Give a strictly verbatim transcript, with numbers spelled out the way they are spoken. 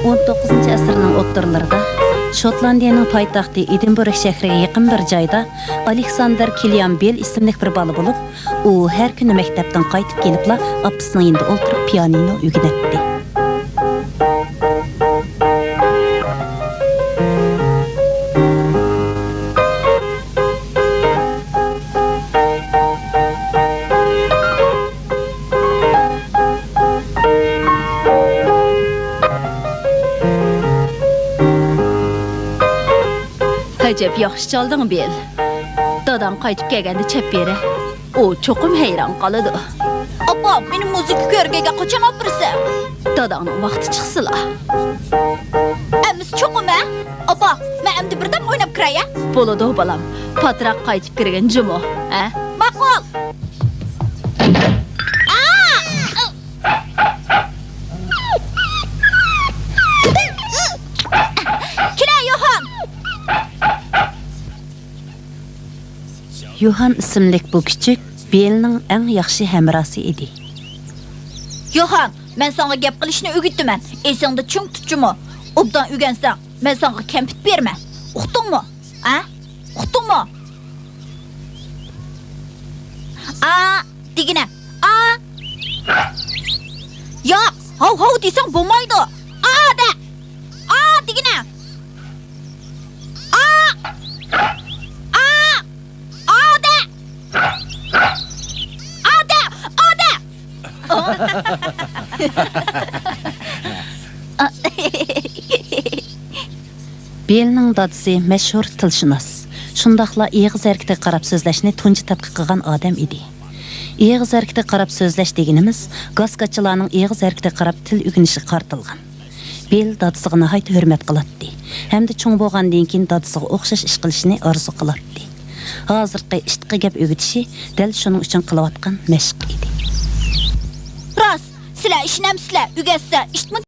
ئون توققۇزىنچى ئەسىرنىڭ ئوتتۇرىلىرىدا شوتلاندىيەنىڭ پايتەختى ئېدىنبورگ شەھىرىگە يېقىن بىر جايدا ئالېكساندېر كىليام بېل ئىسىملىك بىر بالا بولۇپ، ئۇ ھەر كۈنى مەكتەپتىن قايتىپ كېلىپلا ئاپىسىنىڭ يېنىدا ئولتۇرۇپ پىيانىنو ئۆگىنەتتى. ئەجەب ياخشى چالدىڭ، بىل. داداڭ قايتىپ كەلگەندە چەپ بېرە. ئۇ چوقۇم ھەيران قالىدۇ. ئاپا، مېنى مۇزىكا كۆرگەنگە قاچان ئاپىرىسەن؟ داداڭنىڭ ۋاقتى چىقسىلا. ئەمىسە چوقۇم، ھە؟ ئاپا، مەن ئەمدى بىردەم ئويناپ كىرەي، ھە؟ بولىدۇ، بالام. پاتراق قايتىپ كىرگىن جۇمۇ، ھە؟ ماقۇل. ئا! كېلە، يوھان! يوھان ئىسىملىك بۇ كۈچۈك بېلنىڭ ئەڭ ياخشى ھەمراھى ئىدى. يوھان، مەن ساڭا گەپ قىلىشنى ئۆگىتىمەن. ئېسىڭدە چىڭ تۇت جۇمۇ. ئوبدان ئۆگەنسەڭ، مەن ساڭا كەمپۈت بېرىمەن. ئۇقتۇڭمۇ؟ ھە؟ ئۇقتۇڭمۇ؟ ئا دېگىنە. ئا. ياق، ھاۋ ھاۋ دېسەڭ بولمايدۇ. ئا دە. ئا دېگىنە. ئا. ئا. ئا دە. ئا دە. ئا دە. بېلنىڭ دادىسى مەشھۇر تىلشۇناس، شۇنداقلا ئېغىز ھەرىكىتىگە قاراپ سۆزلەشنى تۇنجى تەتقىق قىلغان ئادەم ئىدى. ئېغىز ھەرىكىتىگە قاراپ سۆزلەش دېگىنىمىز گاسكاچىلارنىڭ ئېغىز ھەرىكىتىگە قاراپ تىل ئۆگىنىشىگە قارىتىلغان. بېل دادىسىغا ناھايىتى ھۆرمەت قىلاتتى ھەمدە چوڭ بولغاندىن كېيىن دادىسىغا ئوخشاش ئىش قىلىشنى ئارزۇ قىلاتتى. ھازىرقى ئىتقا گەپ ئۆگىتىشى دەل شۇنىڭ ئۈچۈن قىلىۋاتقان مەشىق ئىدى. راست، سىلەر ئىشىنەمسىلەر، ئۆگەتسە ئىتمۇ